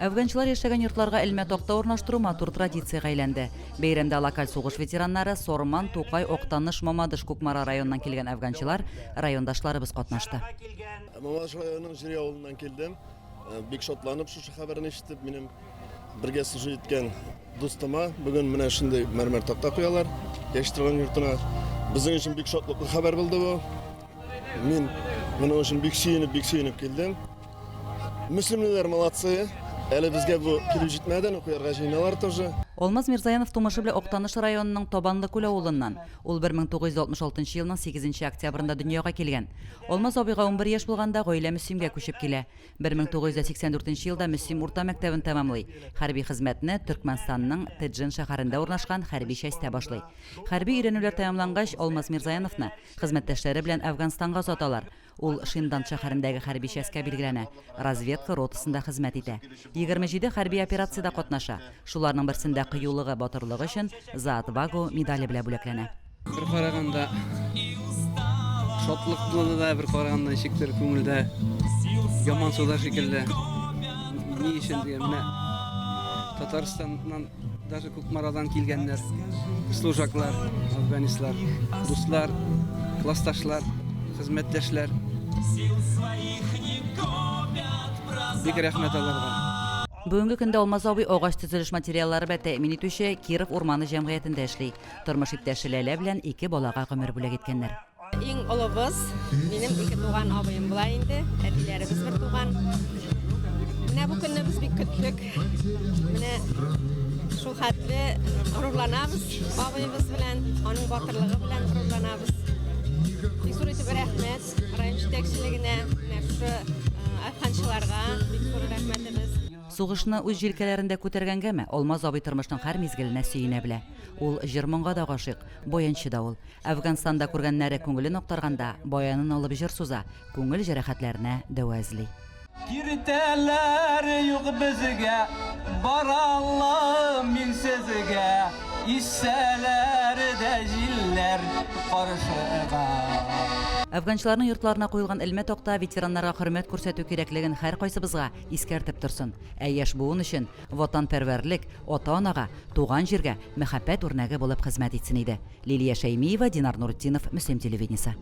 Әфганчылар яшәгән йортларга элмә такта урнаштыру матур традициягә әйләнде. Бәйрәмдә локаль сугыш ветераннары, Сорман, Тукай, Актаныш, Мамадыш, Кукмара районыннан килгән әфганчылар, райондашларыбыз катнашты. Мамадыш районының Җөри авылыннан килдем. Бик шатланып шушы хәбәрне ишетеп, минем бергә служить иткән дустыма бүген менә шундый мәрмәр такта куялар, яши торган йортына. Безнең өчен бик шатлыклы хәбәр булды бу. Мин моның өчен бик сөенеп, бик сөенеп килдем. Мөслимлеләр молодцы. Әле безгә бу килеп җитмәде, но куярга җыеналар тоже. Алмаз Мирзаянов тумышы белән Актаныш районының Табанлы Күл авылыннан. Ул 1966 елның 8 октябрендә дөньяга килгән. Алмаз абыйга 11 яшь булганда гаилә Мөслимгә күчеп килә. 1984 елда Мөслим урта мәктәбен тәмамлый. Хәрби хезмәтне Төркмәнстанның Теджен шәһәрендә урнашкан хәрби частьтә башлый. Хәрби өйрәнүләр тәмамлангач, Алмаз Мирзаяновны хезмәттәшләре белән Әфганстанга озаталар. Ул Шинданд шәһәрендәге хәрби частькә билгеләнә, разведка ротасында хезмәт итә. 27 хәрби операциядә катнаша, шуларның берсендә кыюлыгы, батырлыгы өчен За отвагу медале белән бүләкләнә. Бер караганда шатлыклы да, бер караганда ничектер күңелдә ямансу да шикелле. Ни өчен дигән, менә Татарстаннан Даже Кукмарадан килгәннәр, служаклар, афганистлар, дуслар, классташлар, хезмәттәшләр. Бик рәхмәт аларга. Бүгенге көндә Алмаз абый агач төзелеш материаллары белән тәэмин итүче Киров урманы җәмгыятендә эшли. Тормыш иптәше Ләлә белән ике балага гомер бүләк иткәннәр. Иң олыбыз, минем ике туган абыем була инде, әтиләребез бер туган. Менә бу көнне без бик көттек. Менә шул хәтле горурланабыз абыебыз белән, аның батырлыгы белән горурланабыз. Бик зур итеп рәхмәт район җитәкчелегенә, менә шушы әфганчыларга бик зур рәхмәтебез. Сугышны үз җилкәләрендә күтәргәнгәме, Алмаз абый тормышның һәр мизгеленә сөенә белә. Ул җыр-моңга да гашыйк, баянчы да ул. Әфганстанда күргәннәре күңелен актарганда, баянын алып җыр суза, күңел җәрәхәтләренә дәва эзли. Киртәләр юк безгә, баралам мин сезгә, Иссәләр дә җилләр каршыга. Әфганчыларның йортларына куелган элмә такта ветераннарга хөрмәт күрсәтү кирәклеген һәркайсыбызга искәртеп торсын. Ә яшь буын өчен ватанпәрвәрлек, ата-анага, туган җиргә мәхәббәт үрнәге булып хезмәт итсен иде. Лилия Шәймиева, Динар Нуртдинов, Мөслим телевидениесе.